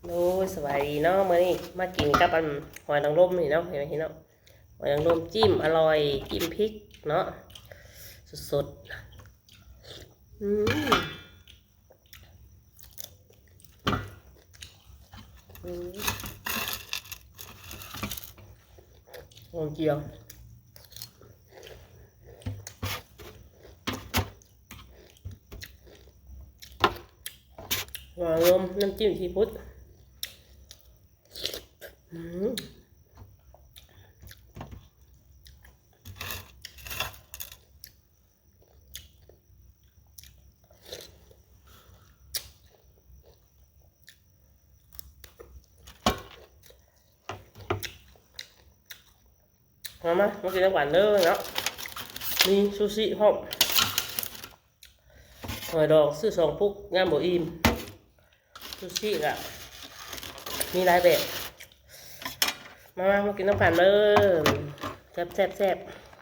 ໂດຍ ສະບາຍດີເນາະ ມື້ນີ້ມາກິນກັບອັນຫອຍນາງລົມນີ້ເນາະ ເຫັນໄໝພີ່ນ້ອງ ຫອຍນາງລົມ ຈິ້ມອະລ່ອຍ ຈິ້ມພິກເນາະ ສົດໆ ອືມ ອືມ ຫອມຈຽວ ຫອຍນາງລົມ ນ້ຳຈິ້ມຊີຟູດ ອືມ. ມາ ມາ ມາກິນນຳກັນເດີເນາະ ມີຊູຊິພ້ອມ ຫອຍດອງ ຊື້ສອງປຸກ ຍາມບໍ່ອີ່ມ ຊູຊິກະມີຫຼາຍແບບ ມາ ມາ ມາກິນນຳກັນເດີ ແຊບໆໆ.